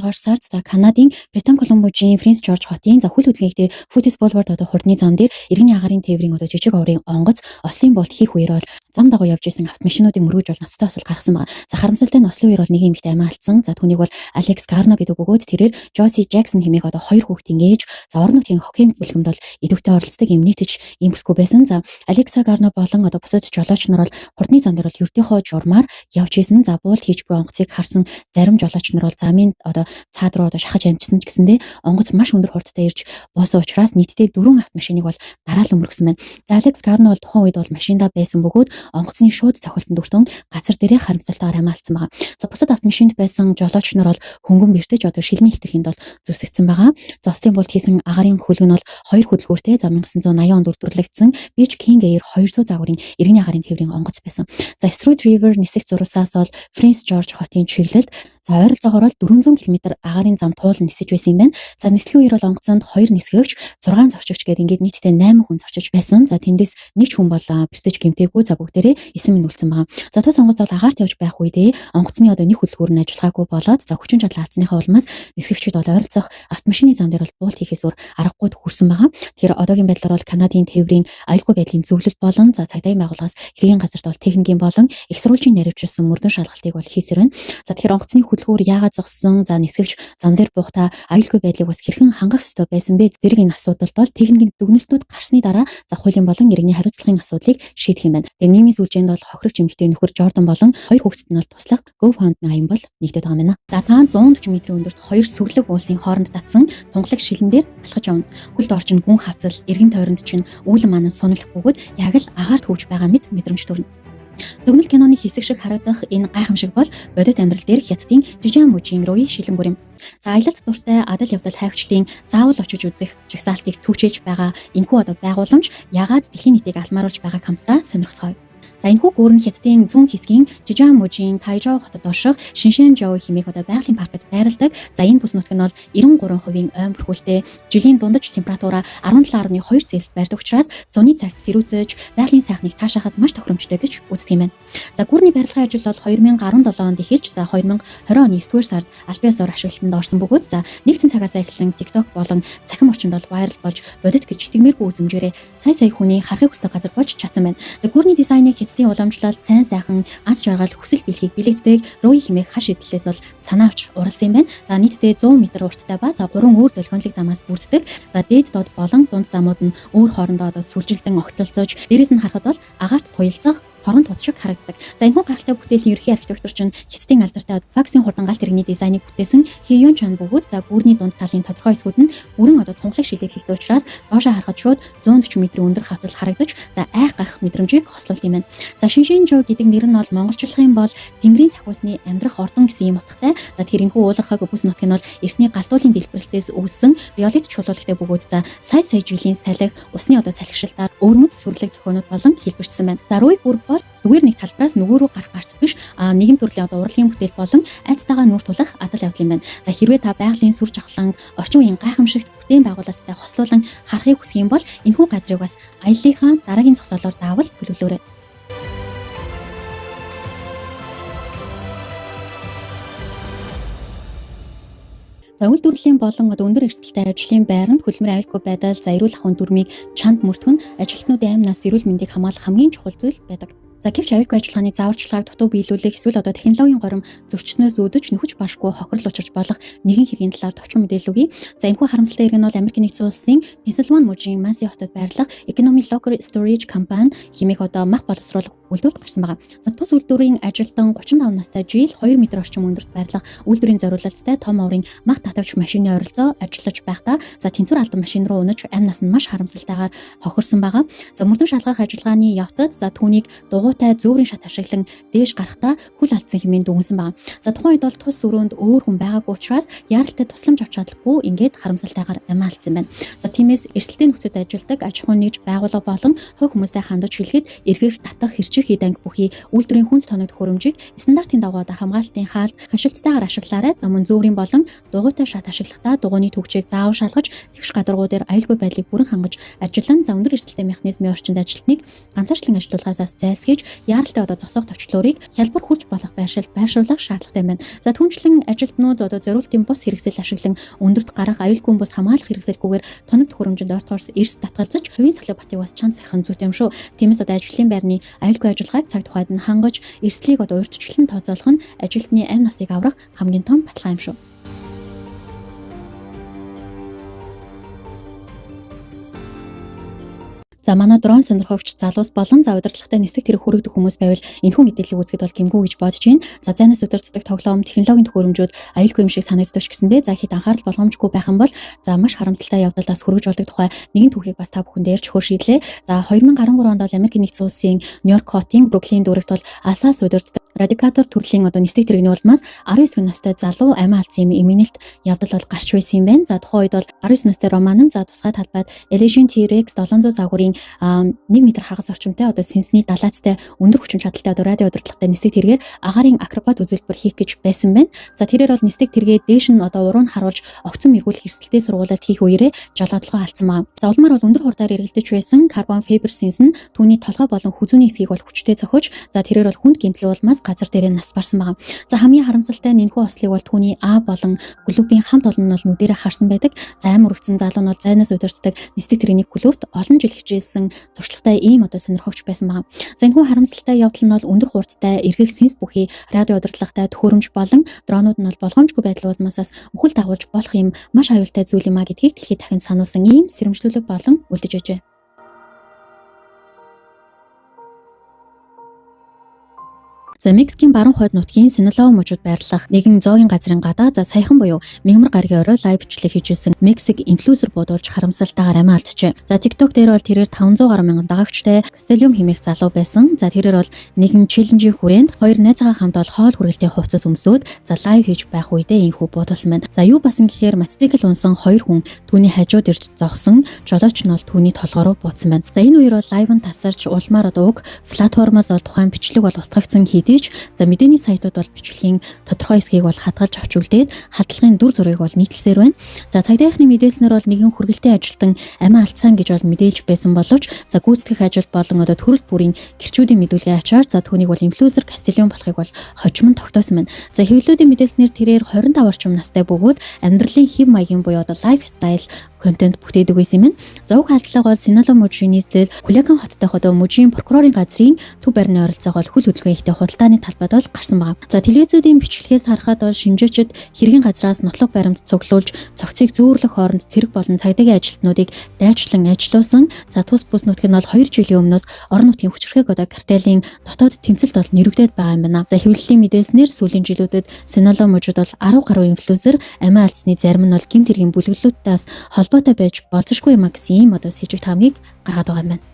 дугаар сард за Канадын Британ Колумбужийн Принц Жорж хотын за хөл хөдөлгөөнтэй Футис Булвард одоо хурдны зам дээр иргэний агаарын тээврийн одоо жижиг оврын онгоц ослын болт хийх үеэр бол зам дагуу явж исэн автомашинуудыг мөргөж бол ноцтой осол гаргасан байгаа. За харамсалтай нь ослын үеэр бол нэг эмэгтэй амиа алдсан. За түүнийг бол Алекс Гарно гэдэг бөгөөд тэрээр Жоси Жаксон хэмээх одоо хоёр хүүхдийн ээж, за орон нутгийн хоккейн бүлгэмд бол идэвхтэй оролцдог юм нийтж ийм бүсгүй байсан. За Алекса Гарно болон одоо бусад жолооч нар бол хурдны зам дээр бол ердийнхөө журмаар явж исэн. За буулт хийж буй онгоцыг харсан зарим жолооч нар бол замын одоо цаад руу одоо шахаж амжсан ч гэсэндээ онгоц маш өндөр хурдтай ирж буусан учраас нийтдээ дөрвөн автомашиныг бол дараал өнгөрсөн байна. За Алекс Гарно бол тухайн үед бол машиндаа байсан бөгөөд онгоцны шууд цохилтонд өртөн газар дээрээ харамсалтайгаар амиа алдсан байгаа. За бусад автомашинд байсан жолооч нар бол хөнгөн бэртэж одоо шилмийн хэтэрхинд бол зүсгдсэн байгаа. За ослын болт хийсэн агарын хөлөг нь бол хоёр хөдөлгүүртэй за 1980 онд үйлдвэрлэгдсэн Beach King Air 200 загварын иргэний агарын тээврийн онгоц байсан. За Struth River нисэх зурсаас бол Prince George хотын чиглэлд за ойролцоогоор бол 400 км агарын зам туул нисэж байсан юм байна. За нислэгийн үеэр бол онгоцонд 2 нисгэгч, 6 зорчигч гээд ингээд нийтдээ 8 хүн зорчиж байсан. За тэндээс нэг ч хүн бол бэртэж гэмтээгүй, за бүгдээрээ 9 минь үлдсэн байгаа. За тус онгоц бол агаарт явж байх үедээ онгоцны одоо нэг хөдөлгүүр нь ажиллагаагүй болоод за хүчин чадал алдсныхаа улмаас нисгэгчид бол ойролцоох автомашины зам дээр бол буулт хийхээс өөр аргагүй хөрсөн байгаа. Тэгэхээр одоогийн байдлаар бол Канадын тээврийн аюулгүй байдлын зөвлөл болон за цагдаагийн байгууллагаас хэргийн газарт бол техникийн болон их сурвалжийн наривчлсан мөрдөн шалгалтыг бол хийсээр байна. За тэгэхээр онгоцны хөдөлгүүр яагаад зогссон, за нисгэгч зам дээр буухтаа аюулгүй байдлыг бас хэрхэн хангах ёстой байсан бэ? Зэрэг энэ асуудалд бол техникийн дүгнэлтүүд гарсны дараа за хуулийн болон иргэний хариуцлагын асуудлыг шийдэх юм байна. Тэгээ нийгмийн сүлжээнд бол хохирогч эмэгтэй нөхөр Жордан болон хоёр хүүхэдтэй нь бол туслах GoFundMe аян бол нэгдээд байгаа юм байна. За та 140 метрийн өндөрт хоёр сүрлэг уулсын хооронд татсан тунгалаг шилэн дээр алхаж явна. Хөлд орчин гүн хавцал, эргэн тойронд чинь үүлэн манан сунаглах бөгөөд яг л агаарт хөвж байгаа мэт мэдрэмж төрнө. Зөгнөл киноны хэсэг шиг харагдах энэ гайхамшиг бол бодит амьдрал дээр Хятадын Жижан мужийн Руи шилэн бүр юм. За аялалд дуртай адал явдал хайгчдын заавал очиж үзэх жагсаалтыг түгжээж байгаа энэхүү одоо байгууламж ягаад дэлхийн нийтийг алмааруулж байгааг хамтдаа сонирхцгоё. За энэхүү гүүр нь Хятадын зүүн хэсгийн Жижан мужийн Тайжоу хотод орших Шиншэнжоу хэмээх одоо байгалийн паркт байрладаг. За энэ бүс нутг нь бол 93% ойн бүрхүүлтэй, жилийн дундаж температура 17.2 Цельсид байрдаг учраас зуны цагт сэрүүцэж байгалийн сайхныг таашаахад маш тохиромжтой гэж үздэг юм байна. За гүүрний барилгын ажил бол 2017 онд эхэлж за 2020 оны 9-р сард албан ёсоор ашиглалтанд орсон бөгөөд за нэгдсэн цагаас эхлэн TikTok болон цахим орчинд бол viral болж бодит гэж итгэмээргүй үзмжээрээ сая сая хүний харахыг хүсдэг газар болж чадсан байна. За гүүрний дизайныг Хятадын уламжлалт, сайн сайхан, аз жаргал, хүсэл биелэхийг бэлэгддэг Руи хэмээх хаш идлээс бол санаа авч уралсан юм байна. За нийтдээ 100 м урттай ба за гурван өөр долгионлог замаас бүрддэг. За дээд доод болон дунд замууд нь өөр хоорондоо одоо сүржилдэн огтлцож, дээрээс нь харахад бол агаарт туялзах торон туц шиг харагддаг. За энэхүү гайхалтай бүтээлийн ерөнхий архитектор чинь Хятадын алдартай Факсийн хурдан галт тэрэгний дизайныг бүтээсэн Хиюн Чан бөгөөд за гүүрний дунд талын тодорхой хэсгүүд нь бүрэн одоо тунгалаг шилээр хийгдсэн учраас доошоо харахад шууд 140 метрийн өндөр хавцал харагдаж за айх гайхах мэдрэмжийг хослуулт юм байна. За Шиншинжоу гэдэг нэр нь бол монголчлах юм бол Тэнгэрийн сахиусны амьдрах ордон гэсэн юм утгатай. За тэгэхээр энэхүү уулархаг бүс нутг нь бол эртний галдуулын дэлбэрэлтээс үүссэн риолит чулуулагтай бөгөөд за сая сая жилийн салхи усны одоо салхишилтаар өвөрмөц сүрлэг зохионууд болон хэлбэрчсэн байна. За Руй гүр бол зүгээр нэг талбараас нөгөө рүү гарах гарц биш, нэгэн төрлийн одоо урлагийн бүтээл болон айцтайгаа нүүр тулах адал явдал юм байна. За хэрвээ та байгалийн сүр жавхланг, орчин үеийн гайхамшигт бүтээн байгуулалттай хослуулан харахыг хүсэх юм бол энэхүү газрыг бас аяллынхаа дараагийн зогсоолоор заавал төлөвлөөрэй. За үйлдвэрлэлийн болон одоо өндөр эрсдэлтэй ажлын байранд хөдөлмөрийн аюулгүй байдал, за эрүүл ахуйн дүрмийг чанд мөрдөх нь ажилтнуудын амь нас, эрүүл мэндийг хамгаалах хамгийн чухал зүйл байдаг. За гэвч аюулгүй ажиллагааны зааварчилгааг дутуу биелүүлэх эсвэл одоо технологийн горим зөрчснөөс үүдэж нөхөж башгүй хохирол учирч болох нэгэн хэргийн талаар товчхон мэдээлэл өгье. За энэхүү харамсалтай хэрэг нь бол Америк нэгдсэн улсын Пенсильвани мужийн Маси хотод байрлах Economy Locker Storage Company хэмээх одоо мах боловсруулах үйлдвэрт гарсан байгаа. За тус үйлдвэрийн ажилтан 35 настай Жил 2 м орчим өндөрт байрлах үйлдвэрийн зориулалттай том оврын мах татагч машины ойролцоо ажиллаж байхдаа за тэнцвэр алдан машин руу унаж амь нас нь маш харамсалтайгаар хохирсон байгаа. За мөрдөн шалгах ажиллагааны явцад за түүнийг дугуйтай зөөврийн шат ашиглан дээш гарахдаа хүл алдсан хэмээн дүгнсэн байгаа. За тухайн үед бол тус өрөөнд өөр хүн байгаагүй учраас яаралтай тусламж авч чадалгүй ингээд харамсалтайгаар амиа алдсан байна. За тиймээс эрсдэлтэй нөхцөлд ажилладаг аж ахуйн нэгж байгууллага болон хувь хүмүүстэй хандаж хэлэхэд эргэх татах хэрчих эд анги бүхий үйлдвэрийн хүнд тоног төхөөрөмжийг стандартын дагуу одоо хамгаалтын хаалт хашилттайгаар ашиглаарай. За мөн зөөврийн болон дугуйтай шат ашиглахдаа дугуйны түгжээг заавал шалгаж тэгш гадаргуу дээр аюулгүй байдлыг бүрэн хангаж ажиллан за өндөр эрсдэлтэй механизмын орчинд ажилтныг ганцаарчлан ажилуулахаас зайлсхийж хийж яаралтай одоо зогсоох товчлуурыг хялбар хүрч болох байршилд байршуулах шаардлагатай юм байна. За түнчлэн ажилтнууд одоо зориултын бус хэрэгсэл ашиглан өндөрт гарах аюулгүй бус хамгаалах хэрэгсэлгүйгээр тоног төхөөрөмжөнд ойртохоорс эрс татгалзаж хувийн сахлах батыг бас чанд сахин зүйтэй юм шүү. Тиймээс одоо ажлын байрны аюулгүй ажиллагааг цаг тухайд нь хангаж эрсдлийг одоо урьдчилан тооцоолох нь ажилтны амь насыг аврах хамгийн том баталгаа юм шүү. За манай дрон сонирхогч залуус болон за удирдлагатай нислэг тэрэг хүрэгдэх хүмүүс байвал энэхүү мэдээллийг үзэхэд бол гэмгүй гэж бодож байна. За зайнаас удирддаг тоглоом, технологийн төхөөрөмжүүд аюулгүй юм шиг санагддаг ч гэсэндээ за хэд анхаарал болгоомжгүй байх юм бол за маш харамсалтай явдалаас хүргэж болдог тухай нэгэн түүхийг бас та бүхэнд ярьж өгөхөр шийдлээ. За 2013 онд бол Америкийн нэгдсэн улсын Нью-Йорк хотын Бруклин дүүрэгт бол алсаас удирддаг радикатор төрлийн одоо нислэг тэрэгний улмаас 19 настай залуу амиа алдсан юм эмгэнэлт явдал бол гарч байсан юм байна. За тухайн үед бол 19 настай Роман нь за тусгай талбайд Elysian T-Rex 700 загварын 1 м хагас орчимтай одоо сэнсний далаацтай өндөр хүчин чадалтай одоо радио удирдлагатай нислэг тэргээр агаарын акробат үзэлбэр хийх гэж байсан байна. За тэрээр бол нислэг тэргээ дээш нь одоо уруу нь харуулж огцом эргүүлэх эрсдэлтэй сургуулалт хийх үеэрээ жолоодлогоо алдсан байна. За улмаар бол өндөр хурдаар эргэлдэж байсан карбон фибер сэнс нь түүний толгой болон хүзүүний хэсгийг бол хүчтэй цохиж за тэрээр бол хүнд гэмтэл улмаас газар дээрээ нас барсан байна. За хамгийн харамсалтай нь энэхүү ослыг бол түүний А болон клубын хамт олон нь бол нүдэрээ харсан байдаг. За ам өргөцсөн залуу нь бол зайнаас удирддаг нислэг тэрэгний клубт олон жил хичээлсэн туршлагатай ийм одоо сонирхогч байсан байна. За энэхүү харамсалтай явдал нь бол өндөр хурдтай эргэх сэнс бүхий радио удирдлагатай төхөөрөмж болон дронууд нь бол болгоомжгүй байдал улмаасаас үхэл дагуулж болох юм маш аюултай зүйл юм а гэдгийг дэлхийд дахин сануулсан ийм сэрэмжлүүлэг болон үлдэж байжээ. За Мексикийн баруун хойд нутгийн Синалоа мужид байрлах нэгэн зоогийн газрын гадаа за саяхан буюу мягмар гарагийн орой live бичлэг хийжсэн Мексик инфлюенсер буудуулж харамсалтайгаар амиа алджээ. За TikTok дээр бол тэрээр 500 гаруй мянган дагагчтай Кастелиум хэмээх залуу байсан. За тэрээр бол нэгэн challenge ийн хүрээнд хоёр найзгаа хамт бол хоол хүргэлтийн хувцас өмсөөд за live хийж байх үедээ энэхүү буудулсан байна. За юу басан гэхээр мотоцикл унсан хоёр хүн түүний хажууд ирж зогсон, жолооч нь бол түүний толгой руу бууцсан байна. За энэ үеэр бол live нь тасарч улмаар одоо уг платформоос бол тухайн бичлэг бол устгагдсан хэдий ч за мэдээний сайтууд бол бичлэгийн тодорхой хэсгийг бол хадгалж авч үлдээд хадгалгын дүр зургийг бол нийтлсээр байна. За цагдаагийн мэдээлснээр бол нэгэн хүргэлтийн ажилтан амиа алдсан гэж бол мэдээлж байсан боловч за гүйцэтгэх ажил болон одоо төрөл бүрийн гэрчүүдийн мэдүүлгийн ачаар за түүнийг бол инфлюенсер Кастелион болохыг бол хожим нь тогтоосон байна. За хэвлэлүүдийн мэдээлснээр тэрээр 25 орчим настай бөгөөд амьдралын хэв маягийн буюу одоо lifestyle контент бүтээдэг байсан юм байна. За уг халдлага бол Синалоа мужийн нийслэл Кулиакан хоттой одоо мужийн прокурорын газрын төв байрны ойролцоогоо хөл хөдөлгөөн ихтэй худалдааны талбайд бол гарсан байгаа. За телевизүүдийн бичлэгээс харахад бол шинжээчид хэргийн газраас нотлох баримт цуглуулж цогцыг зүүрлэх хооронд цэрэг болон цагдаагийн ажилтнуудыг дайчлан ажилуулсан. За тус бүс нутг нь бол 2 жилийн өмнөөс орон нутгийн хүчирхэг одоо картелийн дотоод тэмцэлт бол нэрвэгдээд байгаа юм байна. За хэвлэлийн мэдээлснээр сүүлийн жилүүдэд Синалоа мужид бол 10 гаруй инфлюенсер амиа алдсны зарим нь бол гэмт хэргийн бүлэглүүдээс холбоотой байж болзошгүй юм а гэсэн ийм одоо сэжиг таамгийг гаргаад байгаа юм байна.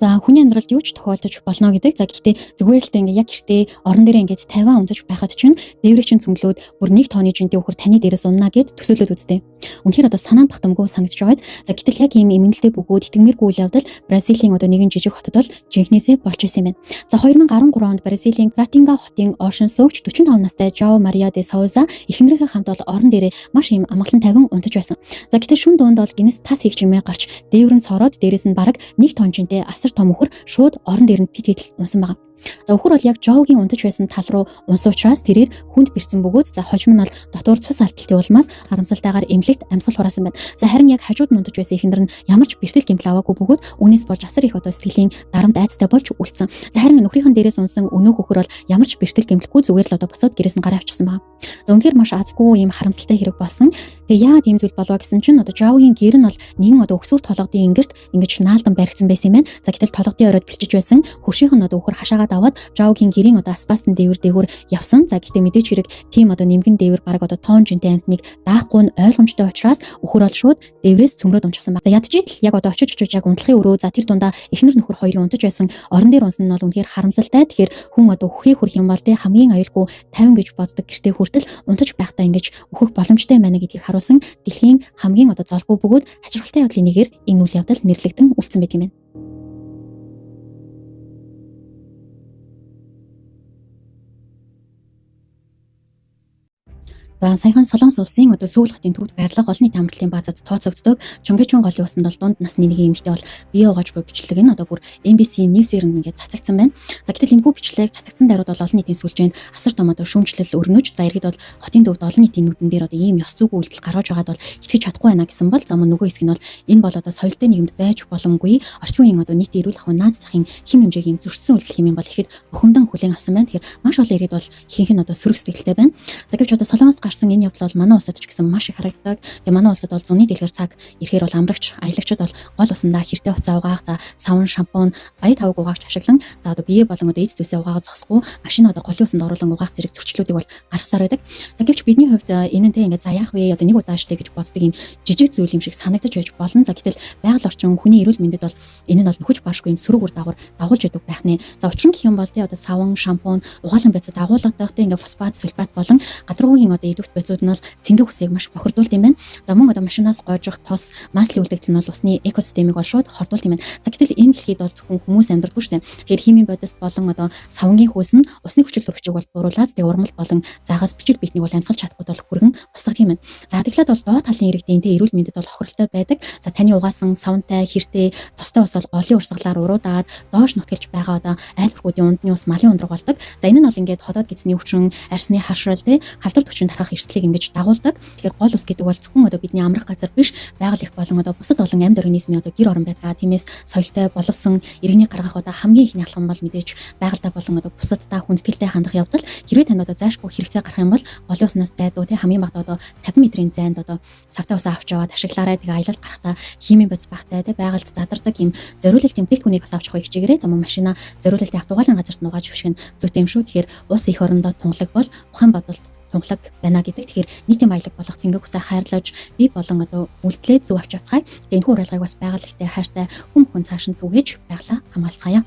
За хүний амьдралд юу ч тохиолдож болно гэдэг. За гэхдээ зүгээр л тэ ингээ яг гэртээ орон дээрээ ингээд 50 унтаж байхад чинь дээврийг чинь цүнглүүд бүр нэг тооны жинтэй үхэр таны дээрээс унна гэд төсөөлөд үзтээ. Үнэхээр одоо санаанд багтамгүй санагдаж байгааз. За гэтэл яг ийм эмгэнэлтэй бөгөөд итгэмээргүй үйл явдал Бразилийн одоо нэгэн жижиг хотод бол жинхнээсээ болж исэн юм байна. За 2013 онд Бразилийн Кратинга хотын Ocean суугч 45 настай Жао Мария де Соуза эхнэрийнхээ хамт бол орон дээрээ маш ийм амгалан тайван унтаж байсан. За гэтэл шүн дунд бол гинэс тас хийх чимээ гарч дээвэр нь цороод дээрээс нь бараг нэг тон жинтэй асар том үхэр шууд орон дээр нь пит хэдэл унсан байгаа. За үхэр бол яг Жоугийн унтаж байсан тал руу унсан учраас тэрээр хүнд бэрцэн бөгөөд за хожим нь бол дотуур цус алдалтын улмаас харамсалтайгаар эмнэлэгт амьсгал хураасан байна. За харин яг хажууд нь унтаж байсан эхнэр нь ямар ч бэртэл гэмтэл аваагүй бөгөөд үүнээс болж асар их одоо сэтгэлийн дарамт айцтай болж үлдсэн. За харин нөхрийнхэн дээрээс унсан өнөөх үхэр бол ямар ч бэртэл гэмтэлгүй зүгээр л одоо босоод гэрээс нь гараа авчихсан байна. За үнэхээр маш азгүй юм харамсалтай хэрэг болсон. Тэгээ яагаад ийм зүйл болов гэсэн чинь одоо Жоугийн гэр нь бол нэгэн одоо өксүр толгодын ингэрт ингэж наалдан баригдсан байсан юм байна. За гэтэл толгодын оройд бэлчиж байсан хөршийнх нь одоо үхэр хашаагаад аваад Жоугийн гэрийн одоо аспастын дээвэр дээгүүр явсан. За гэхдээ мэдээч хэрэг тийм одоо нэмгэн дээвэр бараг одоо тоон жинтэй амтныг даахгүй нь ойлгомжтой учраас үхэр бол шууд дээврээс цөмрөөд унчихсан байна. За ядч идэл яг одоо очиж очиж яг унтлахын өрөө за тэр дундаа эхнэр нөхөр хоёрын унтаж байсан орон дээр унсан нь бол үнэхээр харамсалтай. Тэгэхээр хүн одоо үхээ хүрх юм бол тэ хамгийн аюулгүй 50 гэж боддог гэртээ хүртэл унтаж байхдаа ингэж өөхөх боломжтой байна гэдгийг харуулсан дэлхийн хамгийн одоо золгүй бөгөөд хачирхалтай явдлын нэгээр энэ үйл явдал нэрлэгдэн үлдсэн байдаг юм байна. За саяхан Солонгос улсын одоо Сөүл хотын төвд байрлах олон нийтийн амралтын баазад тооцогддог Чонгечон голын усанд бол дунд насны нэг эмэгтэй бол бие угааж буй бичлэг нь одоо бүр MBC News-ээр ингээд цацагдсан байна. За гэтэл энэхүү бичлэг цацагдсан даруйд бол олон нийтийн сүлжээнд асар том одоо шүүмжлэл өрнөж, за иргэд бол хотын төвд олон нийтийн нүдэн дээр одоо ийм ёс зүйн үйлдэл гаргаж байгаад бол итгэж чадахгүй байна гэсэн бол, за мөн нөгөө хэсэг нь бол энэ бол одоо соёлтой нийгэмд байж боломгүй орчин үеийн одоо нийтийн эрүүл ахуйн наад захын хэм хэмжээг ийм зөрчсөн үйлдэл хэмээн бол ихэд бухимдан хүлээн авсан байна. Тэгэхээр маш олон иргэд бол ихэнх нь одоо сөрөг сэтгэлтэй байна. За гэвч одоо Солонгост гарсан энэ явдал бол манай улсад ч гэсэн маш их харагддаг. Тэгээ манай улсад бол зуны дэлгэр цаг ирэхээр бол амрагч, аялагчид бол гол усандаа хэртэй хуцаа угаах, за савн, шампунь, ая тавг угаагч ашиглан, за одоо бие болон одоо эд зүйлсээ угаагаа зогсохгүй машин одоо голын усанд оруулан угаах зэрэг зөрчлүүдийг бол гаргасаар байдаг. За гэвч бидний хувьд энэ нь те ингээд за яах вэ? Одоо нэг удаа штэ гэж боддог юм жижиг зүйл юм шиг санагдаж байж болно. За гэтэл байгаль орчин, хүний эрүүл мэндэд бол энэ нь бол нөхөж баашгүй юм сөрөг үр дагавар дагуулж яадаг байх нэ. За учир нь гэх юм бол те одоо савн, шампунь, угаалan бодисод агуулгатай те ингээд фосфат, сульфат болон гадаргуугийн одоо идэвхт бодисууд нь бол цэнгэг үсийг маш бохирдуулд юм байна. За мөн одоо машинаас гоожих тос, маслын үлдэгдэл нь бол усны экосистемийг бол шууд хордуулд юм байна. За гэтэл энэ дэлхийд бол зөвхөн хүмүүс амьдардаг шүү дээ. Тэгэхээр химийн бодис болон одоо савнгийн хөөс нь усны хүчил төрөгчийг бол бууруулад тэгээ урмал болон загас бичил биетнийг бол амьсгалж чадахгүй бол хүргэн устгах юм байна. За тэгэхээр бол доод талын иргэдийн тэ эрүүл мэндэд бол хохиролтой байдаг. За таны угаасан савнтай, хэртэй, тостой ус бол голын урсгалаар уруудаад доош нутгалж байгаа одоо айл бүрхүүдийн ундны ус малын ундраг болдог. За энэ нь бол ингээд ходоод гидсний өвчин, арьсны харшрал, тэ халдвар төвчин тархах эрсдлийг ингэж дагуулдаг. Тэгэхээр гол ус гэдэг бол зөвхөн одоо бидний амрах газар биш, байгаль их болон одоо бусад олон амьд организмын одоо гэр орон байдаг. Тиймээс соёлтой боловсон иргэнийг гаргах одоо хамгийн ихний алхам бол мэдээж байгальтай болон одоо бусадтай хүндэтгэлтэй хандах явдал. Хэрвээ танд одоо зайшгүй хэрэгцээ гарах юм бол голын уснаас зайдуу тэ хамгийн багадаа одоо 50 метрийн зайд одоо савтай усаа авч яваад ашиглаарай. Тэгээ аялалд гарахдаа химийн бодис багтай тэ байгальд задардаг юм зориулалт юм бүтээгдэхүүнийг бас авч явах хичээгээрэй. За мөн машина зориулалтын автоугаалгын газарт нугааж хөших нь зүйтэй юм шүү. Тэгэхээр ус их орондоо тунгалаг бол ухаан бодолд тунгалаг байна гэдэг. Тэгэхээр нийтийн баялаг болох цэнгэг усаа хайрлаж бий болон одоо үйлдэлээ зөв авч явцгаая. Тэгээ энэхүү уриалгыг бас байгаль ихтэй хайртай хүн хүн цааш нь түгээж байгалаа хамгаалцгаая.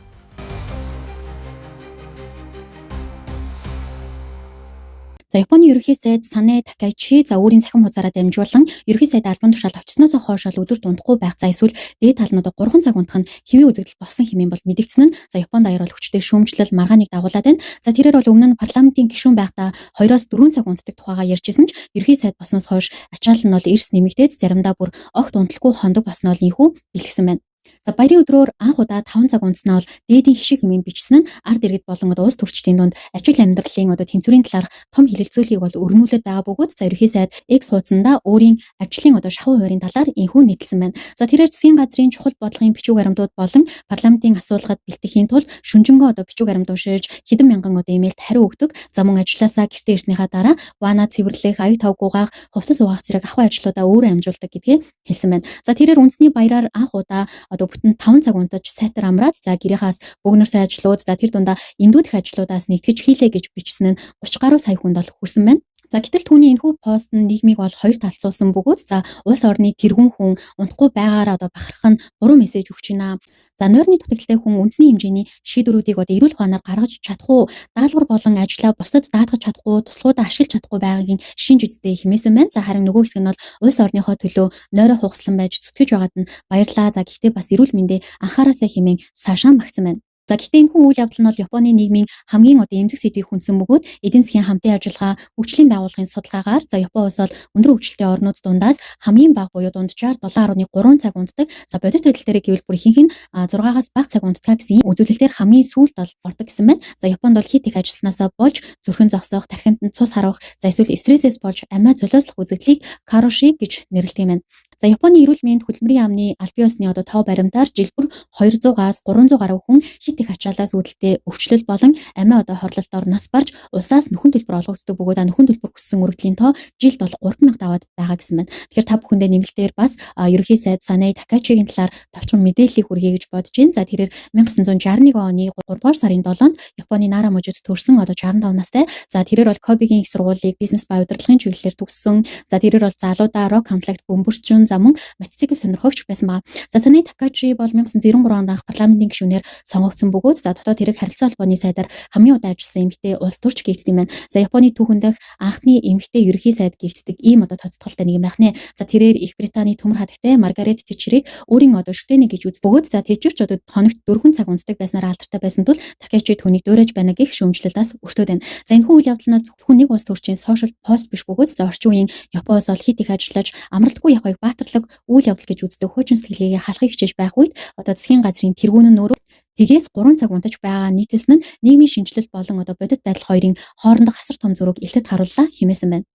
За Японы ерөнхий сайд Санэ Такайчи за өөрийн цахим хуудасаараа дамжуулан ерөнхий сайд албан тушаалд очсноос хойш бол өдөрт унтахгүй байх, за эсвэл дээд тал нь одоо 3 цаг унтах нь хэвийн үзэгдэл болсон хэмээн бол мэдэгдсэн нь за Японд даяар бол хүчтэй шүүмжлэл маргааныг дагуулад байна. За тэрээр бол өмнө нь парламентын гишүүн байхдаа 2-4 цаг унтдаг тухайгаа ярьж исэн ч ерөнхий сайд болсноос хойш ачаал нь бол эрс нэмэгдээд заримдаа бүр огт унталгүй хондог болсноо л ийхүү дэлгэсэн байна. За баярын өдрөөр анх удаа 5 цаг унтснаа бол дээдийн хишиг хэмээн бичсэн нь ард иргэд болон одоо улс төрчдийн дунд ажил амьдралын одоо тэнцвэрийн талаарх том хэлэлцүүлгийг бол өрнүүлээд байгаа бөгөөд за ерөнхий сайд X хуудсандаа өөрийн ажлын одоо шахуу хуваарийн талаар энхүү нийтэлсэн байна. За тэрээр засгийн газрын чухал бодлогын бичвэг баримтууд болон парламентын асуулгад бэлтгэхийн тулд шүнжэнгөө одоо бичвэг баримт уншиж хэдэн мянган одоо имэйлд хариу өгдөг. За мөн ажлаасаа гэртээ ирснийхаа дараа вана цэвэрлэх, аюу тавг угаах, хувцас угаах зэрэг ахуй ажлуудаа өөрөө амжуулдаг гэдгээ хэлсэн байна. За тэрээр үндэсний баяраар анх удаа одоо бүтэн 5 цаг унтаж сайтар амраад за гэрийнхаас бөөгнөрсөн ажлууд, за тэр дундаа эндүүдэх ажлуудаас нэгтгэж хийлээ гэж бичсэн нь 30 гаруй сая хүнд бол хүрсэн байна. За гэтэл түүний энэхүү пост нь нийгмийг бол хоёр талцуулсан бөгөөд за улс орны тэргүүн хүн унтахгүй байгаараа одоо бахарх нь буруу мессеж өгч байна. За нойрны дутагдaltaй хүн үндэсний хэмжээний шийдвэрүүдийг одоо эрүүл ухаанаар гаргаж чадах уу, даалгавар болон ажлаа бусдад даатгаж чадахгүй, туслахуудаа ашиглаж чадахгүй байгаагийн шинж үстэй хэмээсэн байна. За харин нөгөө хэсэг нь бол улс орныхоо төлөө нойроо хугаслан байж зүтгэж байгаад нь баярлаа. За гэхдээ бас эрүүл мэндээ анхаараасаа хэмээн цаашаа магтсан байна. За гэхдээ энэхүү үйл явдал нь бол Японы нийгмийн хамгийн одоо эмзэг сэдвийг хүндсэн бөгөөд эдийн засгийн хамтын ажиллагаа хөгжлийн байгууллагын судалгаагаар за Япон улс бол өндөр хөгжилтэй орнууд дундаас хамгийн бага буюу дунджаар 7.3 цаг унтдаг. За бодит байдал дээр гэвэл бүр ихэнх нь 6-аас бага цаг унтдаг гэсэн үзүүлэлтээр хамгийн сүүлд бол ордог гэсэн байна. За Японд бол хит их ажилласнаасаа болж зүрхэн зогсох, тархинд нь цус харвах, за эсвэл стрессээс болж амиа золиослох үзэгдлийг кароши гэж нэрлэдэг юм байна. За Японы эрүүл мэнд хөдөлмөрийн яамны албан ёсны одоо тоо баримтаар жил бүр 200-аас 300 гаруй хүн хит их ачаалаас үүдэлтэй өвчлөл болон амиа одоо хорлолтоор нас барж улсаас нөхөн төлбөр олгогддог бөгөөд нөхөн төлбөр хүссэн өргөдлийн тоо жилд бол 3000 даваад байгаа гэсэн байна. Тэгэхээр та бүхэндээ нэмэлтээр бас ерөнхий сайд Санай Такачигийн талаар товчхон мэдээллийг хүргэе гэж бодож байна. За тэрээр 1961 оны 3 дугаар сарын 7-нд Японы Нара мужид төрсэн одоо 65 настай. За тэрээр бол Кобигийн их сургуулийг бизнес ба удирдлагын чиглэлээр төгссөн. За тэрээр бол залуудаа рок хамтлагт бөмбөрчин, болон за мөн мотоцикл сонирхогч байсан ба. За Санаэ Такаичи бол 1993 онд анх парламентын гишүүнээр сонгогдсон бөгөөд за дотоод хэрэг харилцаа холбооны сайдаар хамгийн удаан ажилласан эмэгтэй улс төрч гэгдсэн юм байна. За Японы түүхэн дэх анхны эмэгтэй ерөнхий сайд гэгддэг ийм одоо тодтолтой нэг юм байх нэ. За тэрээр Их Британий төмөр хадагтай Маргарет Тэтчерийг өөрийн одоо шүтэнэ гэж үздэг бөгөөд за Тэтчер ч одоо хоногт 4 цаг унтдаг байснараа алдартай байсан тул Такаичи түүнийг дуурайж байна гэх шүүмжлэлээс өртөөд байна. За энэхүү үйл явдал нь зөвхөн нэг улс төрчийн сошиал пост биш бөгөөд за орчин үеийн Япон улс бол хит их ажиллаж амралтгүй явахыг баатарлаг үйл явдал гэж үздэг хуучин сэтгэлгээгээ халахыг хичээж байх үед одоо засгийн газрын тэргүүн нь өөрөө тэгээс 3 цаг унтаж байгаа нийтлсэн нь нийгмийн шинэчлэл болон одоо бодит байдал хоёрын хоорондох асар том зөрүүг илтэд харууллаа хэмээсэн байна.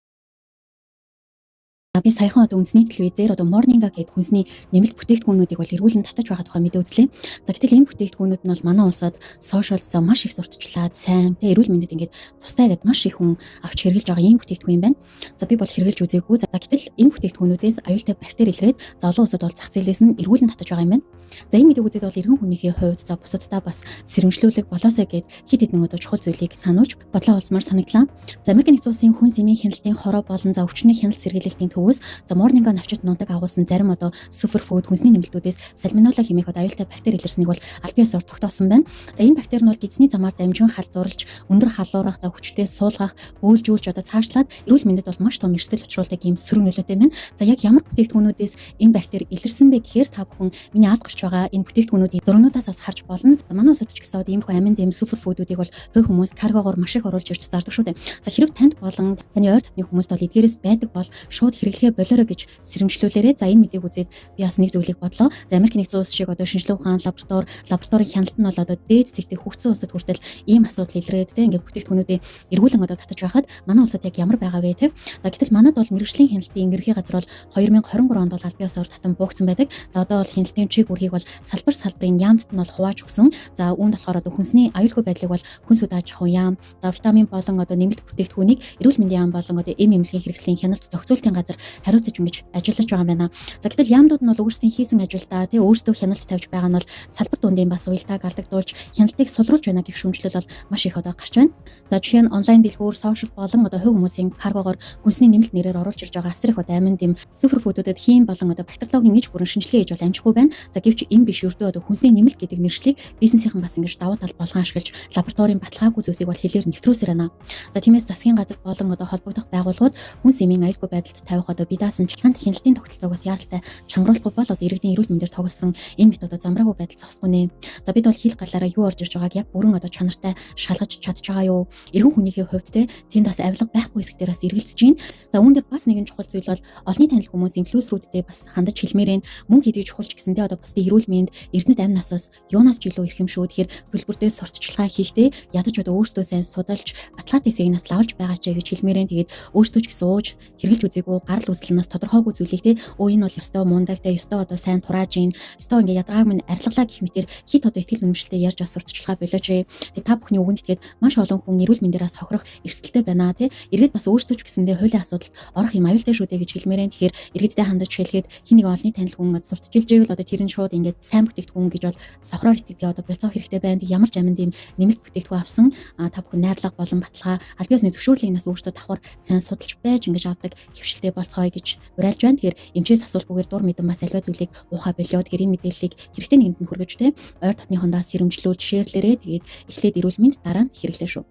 Би саяхан одоо үндэсний телевизээр одоо Morninga гэдэг хүнсний нэмэлт бүтээгдэхүүнүүдийг бол эргүүлэн татаж байгаа тухай мэдээ үзлээ. За гэтэл энэ бүтээгдэхүүнүүд нь бол манай улсад сошиал за маш их сурталчлаад сайн тэ эрүүл мэндэд ингээд тустай гэд маш их хүн авч хэрэглэж байгаа ийм бүтээгдэхүүн юм байна. За би бол хэрэглэж үзээгүй. За гэтэл энэ бүтээгдэхүүнүүдээс аюултай бактери илрээд за олон улсад бол зах зээлээс нь эргүүлэн татаж байгаа юм байна. За энэ мэдээг үзээд бол эргэн хүнийхээ хувьд за бусаддаа бас сэрэмжлүүлэг болоосай гэд хэд хэдэн одоо чухал зүйлийг сануулж бодлоо уулзмаар санагдлаа. За Америк нэгдсэн улсын хүн сэмийн хяналтын хороо болон за өвчний хяналт сэргийлэлтийн төвөөс за Morninga навчит нуудаг агуулсан зарим одоо суперфуд хүнсний нэмэлтүүдээс сальмонелла хэмээх одоо аюултай бактери илэрснийг бол албан ёсоор тогтоосон байна. За энэ бактери нь бол гидсний замаар дамжин халдварлаж, өндөр халуурах, за хүчтэй суулгах, бөөлжүүлж одоо цаашлаад эрүүл мэндэд бол маш том эрсдэл учруулдаг ийм сөрөг нөлөөтэй байна. За яг ямар бүтээгдэхүүнүүдээс энэ бактери илэрсэн бэ гэхээр та бүхэн миний ард гарч байгаа энэ бүтээгдэхүүнүүдийн зургнуудаас бас харж болно. За манай улсад ч гэсэн одоо иймэрхүү амин дэм суперфудуудыг бол хувь хүмүүс каргогоор маш их оруулж ирж зардаг шүү дээ. За хэрэг танд болон таны ойр дотны хүмүүст бол эдгээрээс байдаг бол шууд хэрэглэхээ болоорой гэж сэрэмжлүүлээрэй. За энэ мэдээг үзээд би бас нэг зүйлийг бодлоо. За Америк нэгдсэн улс шиг одоо шинжилгээ ухаан лабораторийн хяналт нь бол одоо дээд зэгтээ хөгжсөн улсад хүртэл ийм асуудал илрээд тэ ингээд бүтээгдэхүүнүүдээ эргүүлэн одоо татаж байхад манай улсад яг ямар байгаа вэ тэ. За гэтэл манад бол мэргэжлийн хяналтын ерөнхий газар бол 2023 онд бол албан ёсоор татан буугдсан байдаг. За одоо бол хяналтын чиг үүргийг бол салбар салбарын яамд нь бол хувааж өгсөн. За үүнд болохоор одоо хүнсний аюулгүй байдлыг бол хүнс үд аж ахуйн яам, за витамин болон одоо нэмэлт бүтээгдэхүүнийг эрүүл мэндийн яам болон одоо эм эмнэлгийн хэрэгслийн хяналт зохицуултын газар хариуцаж ингэж ажиллаж байгаа юм байна. За гэтэл яамдууд нь бол өөрсдийн хийсэн ажилдаа тий өөрсдөө хяналт тавьж байгаа нь бол салбар дундын бас уялдааг алдагдуулж хяналтыг сулруулж байна гэх шүүмжлэл бол маш их одоо гарч байна. За жишээ нь онлайн дэлгүүр, сошиал болон одоо хувь хүмүүсийн каргогоор хүнсний нэмэлт нэрээр оруулж ирж байгаа асар их одоо амин дэм суперфудүүдэд хийм болон одоо бактериологийн гэж бүрэн шинжилгээ хийж бол амжихгүй байна. За гэвч им биш ердөө одоо хүнсний нэмэлт гэдэг нэршлиг бизнесийнхэн бас ингэж давуу тал болгон ашиглаж лабораторийн баталгаагүй зүйлсийг бол хэлээр нэвтрүүлсээр байна. За тиймээс засгийн газар болон одоо холбогдох байгууллагууд хүнс эмийн аюулгүй байдалд тавих одоо бие даасан чанар хяналтын тогтолцоог бас яаралтай чангаруулахгүй бол одоо иргэдийн эрүүл мэндээр тоглосон энэ метод замраагүй байдал зогсохгүй нэ. За бид бол хил галаараа юу орж ирж байгааг яг бүрэн одоо чанартай шалгаж чадж байгаа юу? Эргэн хүнийхээ хувьд те тэнд бас авилга байхгүй хэсэг дээр бас эргэлзэж байна. За үүн дээр бас нэгэн чухал зүйл бол олонний танил хүмүүс инфлюенсерүүдтэй бас хандаж хэлмээр байна. Мөнгө хэдий чухал ч гэсэнтэй одоо бусдын эрүүл мэнд, эрдэнэт амь насаас юунаас ч илүү эрх юм шүү. Тэгэхээр төлбөртөө сурталчилгаа хийхдээ ядаж одоо өөртөө сайн судалж баталгаатай хэсгийг нас лавлж байгаа ч гэж хэлмээр байна. Тэгээд өөртөө ч гэсэн ууж хэрэглэж үзээгүй гарал үүслэнээс тодорхойгүй зүйлийг те өө энэ бол ёстой мундагтай, ёстой одоо сайн турааж ийн, ёстой ингээ ядрааг минь арилгалаа гэх мэтэр хит одоо итгэл үнэмшилтэй ярьж бас сурталчилгаа болооч ээ. Тэгээд та бүхний үгэнд итгээд маш олон хүн эрүүл мэндээр бас хохирох эрсдэлтэй байна те. Иргэд бас өөрсдөө ч гэсэндээ хуулийн асуудалд орох юм аюултай шүү дээ гэж хэлмээр байна. Тэгэхээр иргэдтэй хандаж хэлгээд хин нэг олонний танил хүн сурталчилж ивэл одоо тэр нь шууд ингээд сайн бүтээгдэхүүн гэж бол сохроор итгэдэг одоо болцоох хэрэгтэй байна. Ямар ч аминд ийм нэмэлт бүтээгдэхүүн авсан та бүхэн найрлага болон баталгаа аль биесны зөвшөөрлийг нас өөртөө давхар сайн судалж байж ингэж авдаг хөвшилтэй болцгоё гэж уриалж байна. Тэгэхээр эмчээс асуулгүйгээр дур мэдэн бас альва зүйлийг уухаа болио. Тэгэхээр энэ мэдээллийг хэрэгтэй нэгэнд нь хүргэж те ойр дотныхондоо сэрэмжлүүлж шеэрлээрээ тэгээд эхлээд эрүүл мэнд дараа нь хэрэглээ шүү.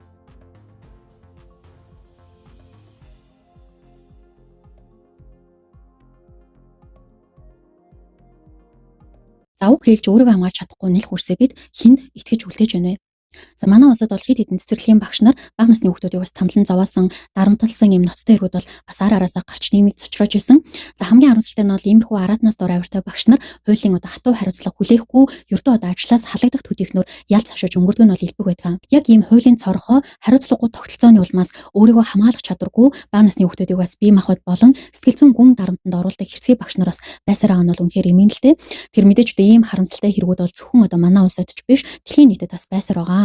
За үг хэлж өөрийгөө хамгаалж чадахгүй нэлх үрсээ бид хүнд итгэж үлдээж байна вэ? За манай улсад бол хэд хэдэн цэцэрлэгийн багш нар бага насны хүүхдүүдийг бас тамлан зовоосон, дарамтлсан юм ноцтой эргүүд бол бас ар араасаа гарч нийгмийг цочроож исэн. За хамгийн харамсалтай нь бол иймэрхүү араатнаас дор авиртай багш нар хуулийн одоо хатуу хариуцлага хүлээхгүй ердөө одоо ажлаас халагдах төдийхнөр ял завшиж өнгөрдөг нь бол элбэг байдаг. Яг ийм хуулийн цорхоо хариуцлагагүй тогтолцооны улмаас өөрийгөө хамгаалах чадваргүй бага насны хүүхдүүдийг бас бие махбод болон сэтгэл зүйн гүн дарамтанд оруулдаг хэрцгий багш нараас байсаар байгаа нь бол үнэхээр эмгэнэлтэй. Тэр мэдээж одоо ийм харамсалтай хэрэгүүд бол зөвхөн одоо манай улсад ч биш дэлхийн нийтэд бас байсаар байгаа.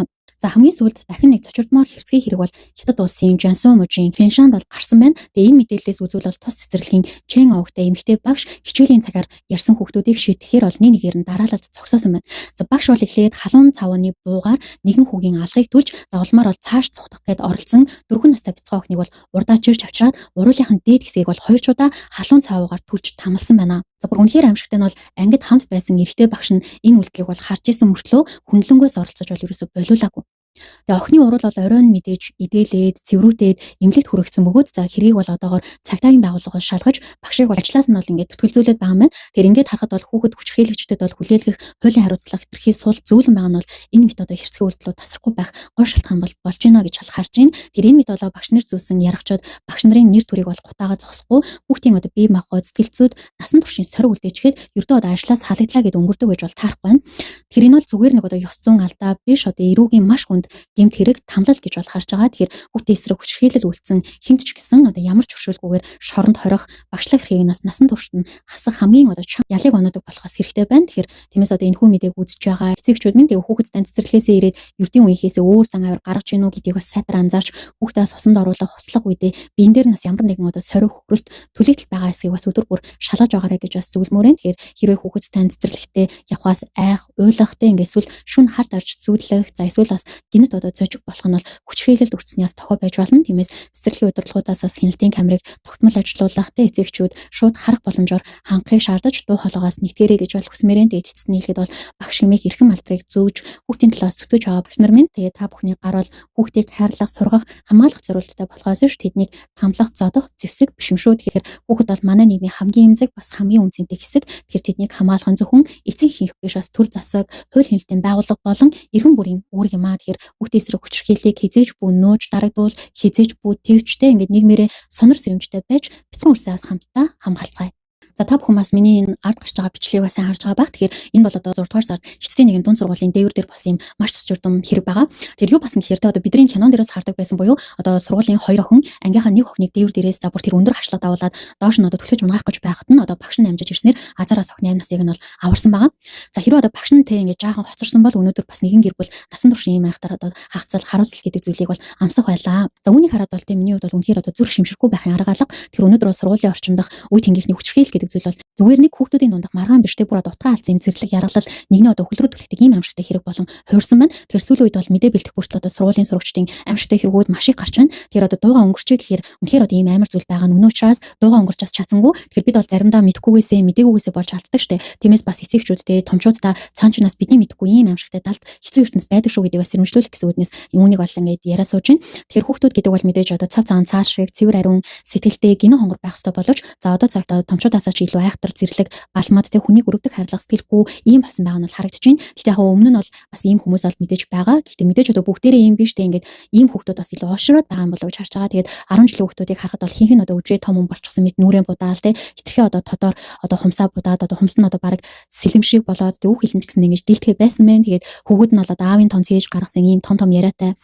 За хамгийн сүүлд дахин нэг цочирдмоор хэрцгий хэрэг бол Хятад улсын Жансу мужийн Фэншанд бол гарсан байна. Тэгээ энэ мэдээллээс үзвэл бол тус цэцэрлэгийн Чен овогтой эмэгтэй багш хичээлийн цагаар ярьсан хүүхдүүдийг шийтгэхээр бол нэг нэгээр нь дараалалд зогсоосон байна. За багш бол эхлээд халуун цавны буугаар нэгэн хүүгийн алгыг түлж за улмаар бол цааш цухтах гээд оролцсон 4 настай бяцхан охиныг бол урдаа чирч авчираад уруулынхын дээд хэсгийг бол 2 удаа халуун цавуугаар түлж тамалсан байна. За бүр үнэхээр аимшигтай нь бол ангид хамт байсан эрэгтэй багш нь энэ үйлдэлийг бол харж исэн мөртлөө хүндлэнгөөс оролцож бол ерөөсөө болиулаагүй. Тэгээ охины урал бол оройн мэдээж идээлээд цэврүүтээд эмнэлэгт хүргэсэн бөгөөд за хэргийг бол одоогоор цагдаагийн байгууллагаас шалгаж багшийг бол ажлаас нь бол ингээд түтгэлзүүлээд байгаа юм байна. Тэр ингээд харахад бол хүүхэд хүчирхийлэгчдэд бол хүлээлгэх хуулийн хариуцлага хэтэрхий сул зөөлөн байгаа нь бол энэ мэт одоо хэрцгий үйлдэлүүд тасрахгүй байх гой шалтгаан бол болж байна гэж харж байна. Тэр энэ мэт болоо багш нар зүүсэн яргачаад багш нарын нэр төрийг бол гутаага зогсохгүй хүүхдийн одоо бие махбод сэтгэл зүйд насан туршийн сориг үлдээчихэд ердөө одоо ажлаас халагдлаа гэдээ өнгөрдөг гэж бол таарахгүй байна. Тэр энэ бол зүгээр нэг одоо ёс зүйн алдаа биш, одоо эрүүгийн маш хүнд гэмт хэрэг тамлал гэж бол харж байгаа. Тэгэхээр хүүхдийн эсрэг хүчирхийлэл үйлдсэн хэмт ч гэсэн одоо ямар ч өршөөлгүйгээр шоронд хорих багшлах эрхийг нас насан туршид нь хасах хамгийн одоо ялыг оноодог болохоос хэрэгтэй байна. Тэгэхээр тиймээс одоо энэ хүү мэдээг үзэж байгаа эцэгчүүд минь тэгээ хүүхэд тань цэцэрлэгээсээ ирээд ердийн үеийнхээсээ өөр зан авир гаргаж ийн үү гэдгийг бас сайтар анзаарч хүүхдээс усанд оруулах хуцлах үедээ биен дээр нас ямар нэгэн одоо сорив хөхрөлт түлэгдэл байгаа эсэхийг бас өдөр бүр шалгаж байгаарай гэж бас зөвлөмөр байна. Тэгэхээр хэрвээ хүүхэд тань цэцэрлэгтээ явхаас айх, уйлахтай ингээд эсвэл шүн хар дарж зүүдлэх, за эсвэл бас гинэт одоо зожиг болох нь бол хүчирхийлэлд өртснээс тохио байж болно. Тиймээс цэцэрлэгийн удирдлагуудаас бас хяналтын камерыг тогтмол ажилуулах, тэ эцэгчүүд шууд харах боломжоор хангахыг шаардаж дуу хоолойгоос нэгтгэрэй гэж бол хүсмээр. Тэгээд эцэст нь хэлэхэд бол багш хэмээх эрхэм алдрыг зөөж хүүхдийн талаас сөтөж байгаа багш нар минь, тэгээд та бүхний гар бол хүүхдийг хайрлах, сургах, хамгаалах зориулттай болохоос ш тэднийг хамлах, зодох зэвсэг биш юм шүү. Тэгэхээр хүүхэд бол манай нийгмийн хамгийн эмзэг бас хамгийн үнцэнтэй хэсэг. Тэгэхээр тэднийг хамгаалах нь зөвхөн эцэг эхийн биш, бас төр засаг, хууль хяналтын байгууллага болон иргэн бүрийн үүрэг юм аа. Тэгэхээр хүүхдийн эсрэг хүчирхийллийг хизээж бүү нууж дарагдуул, хизээж бүү тэвчтэй ингээд нийгмээрээ сонор сэрэмжтэй байж бяцхан үрсээс хамтдаа хамгаалцгаая. За та бүхэн бас миний энэ ард гарч байгаа бичлэгийг бас сайн харж байгаа бах. Тэгэхээр энэ бол одоо 6 дугаар сард хятадын нэгэн дунд сургуулийн дээвэр дээр бас юм маш тус журдам хэрэг байгаа. Тэр юу басан гэхээр тэ одоо бидний кинон дээрээс хардаг байсан буюу одоо сургуулийн хоёр охин ангийнхаа нэг охиныг дээвэр дээрээс за бүр тэр өндөр хашлага давуулаад доош нь одоо түлхэж унгаах гэж байхад нь одоо багш нь амжиж ирснээр азараас охины амь насыг нь бол аварсан байгаа. За хэрвээ одоо багш нь тэ ингэж жаахан хоцорсон бол өнөөдөр бас нэгэн гэр бүл насан туршийн ийм айхтар одоо хагцал харуулсал гэдэг зүйлийг бол амсах байлаа. За үүнийг хараад бол тэ миний хувьд бол үнэхээр одоо зүрх шимширхгүй байхын арга алга. Тэр өнөөдөр бол сургуулийн орчиндох үе тэнгийнхний хүчирхийлэл гэдэг зүйл бол зүгээр нэг хүүхдүүдийн дундах маргаан биш те бүр одоо утгаа алдсан юм зэрлэг яргалал нэгний одоо өхөл рүү түлхдэг ийм аимшигтай хэрэг болон хуурсан байна. Тэгэхээр сүүлийн үед бол мэдээ бэлтгэх бүртэл одоо сургуулийн сурагчдын аимшигтай хэрэгүүд маш их гарч байна. Тэгэхээр одоо дууга өнгөрчээ гэхээр үнэхээр одоо ийм амар зүйл байгаа нь үнэ учраас дууга өнгөрч бас чадсангүй. Тэгэхээр бид бол заримдаа мэдхгүйгээсээ мдэггүйгээсээ болж алддаг штэ. Тиймээс бас эцэгчүүдтэй томчуудаа цаан чинаас бидний мэдхгүй ийм аимшигтай далд хэцүү ертөнц байдаг шүү гэдгийг бас сэрэмжлүүлэх гэсэн үүднээс үүнийг бол ингээд яриа сууж байна. Тэгэхээр хүүхдүүд гэдэг бол мэдээж одоо цав цагаан цааш шиг цэвэр ариун сэтгэлтэй гинэн хонгор байх ёстой боловч за одоо цагт томчуудаасаа ч илүү айхтар зэрлэг балмад тэ хүнийг өрөвдөх хайрлах сэтгэлгүй ийм болсон байгаа нь бол харагдаж байна. Гэхдээ яг өмнө нь бол бас ийм хүмүүс бол мэдээж байгаа. Гэхдээ мэдээж одоо бүгдээрээ ийм биш тэ ингээд ийм хүүхдүүд бас илүү ошроод байгаа юм болов гэж харж байгаа. Тэгээд 10 жилийн хүүхдүүдийг харахад бол хинхэн одоо үжээ том хүн болчихсон мэт нүрэн будаал тэ хитрхи одоо тодор одоо хумсаа будаад одоо хумс нь одоо баг сэлэм шиг болоод тэ үг хэлэн ч гэсэн ингэж дийлдэхэ байсан мэн. Тэгээд хүүхэд нь бол одоо аавын том цээж гаргасан ийм том том яриатай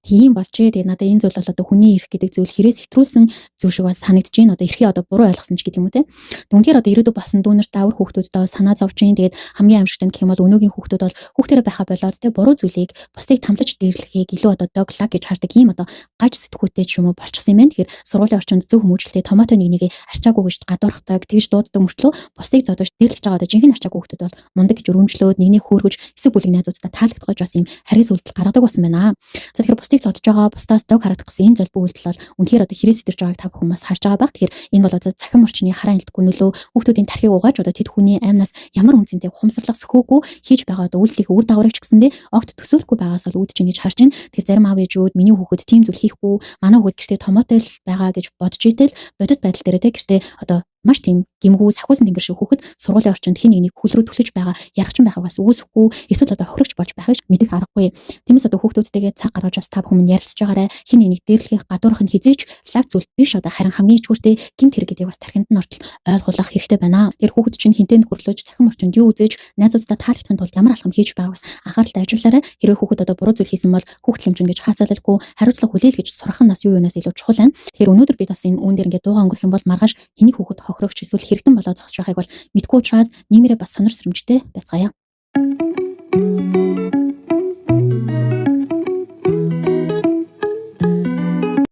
тийм болжээ. Тэгээд надад энэ зүйл бол одоо хүний эрх гэдэг зүйл хэрээс хэтрүүлсэн зүйл шиг бол санагдаж байна. Одоо эрхээ одоо буруу ойлгосон ч гэдэг юм уу те. Үнэхээр одоо ирээдүй болсон дүүнерт давар хүүхдүүдтэй бол санаа зовж байна. Тэгээд хамгийн аимшигт нь гэх юм бол өнөөгийн хүүхдүүд бол хүүхдэрээ байхаа болоод те буруу зүйлийг бусдыг тамлаж дээрлэхийг илүү одоо доглаг гэж хардаг ийм одоо гаж сэтгүүтэй ч юм уу болчихсон юм байна. Тэгэхээр сургуулийн орчинд зөв хүмүүжлэлтэй томато нэг нэгээ арчаагүй гэж гадуурхдаг, тэгж дууддаг мөртлөө бусдыг зодож дээрлэж байгаа одоо жинхэнэ арчаагүй хүүхдүүд бол мундаг гэж өрөмжлөөд нэгний хөөргөж хэсэг бүлэг найзуудтай таалагдах гэж бас ийм харгас үйлдэл гаргадаг болсон байна. За тэгэхээр бусдыг зодож байгаа, бусдаас дог харагдах гэсэн энэ золбоо үйлдэл бол үнэхээр одоо хэрээс сэтэрч байгааг та бүхэн бас харж байгаа баг. Тэгэхээр энэ бол одоо цахим орчны хараа хяналтгүй нөлөө хүүхдүүдийн тархийг угааж одоо тэд хүний амнаас ямар үнцэнтэй ухамсарлах сөхөөгүй хийж байгаа одоо үйлдлийн үр дагаврыг ч гэсэндээ огт төсөөлөхгүй байгаас бол үүдэж ингэж харж байна. Тэгэхээр зарим аав ээжүүд миний хүүхэд тийм зүйл хийхгүй, манай хүүхэд гэртээ томоотой л байгаа гэж бодож итэл бодит байдал дээр те гэртээ одоо маш тийм гимгүү сахиусан тэнгэр шиг хүүхэд сургуулийн орчинд хин нэгнийг хөл рүү түлхэж байгаа яргачин байхаг бас үүсэхгүй эсвэл одоо хохирогч болж байхыг мэдэх аргагүй. Тиймээс одоо хүүхдүүдтэйгээ цаг гаргаж бас та бүхэн минь ярилцж байгаарай. Хин нэгнийг дээрлэхийг гадуурх нь хизээч лаг зүйл биш, одоо харин хамгийн ичгүүртэй гэмт хэрэг гэдгийг бас тархинд нь ортол ойлгуулах хэрэгтэй байна. Тэр хүүхэд чинь хинтээ нөхөрлөж цахим орчинд юу үзэж найзуудтай таалагдахын тулд ямар алхам хийж байгааг бас анхааралтай ажиллаарай. Хэрвээ хүүхэд одоо буруу зүйл хийсэн бол хүүхдэл юм чинь гэж хаацаалалгүй хариуцлага хүлээл гэж сурах нь нас юу юунаас илүү чухал байна. Тэгэхээр өнөөдөр бид бас энэ үүн дээр ингээд дуугаа өнгөрөх юм бол маргааш хэнийг хүүхэд хохирогч эсвэл хэрэгтэн болоо зогсож байхыг бол мэдгүй учраас нийгмээрээ бас сонор сэрэмжтэй байцгаая.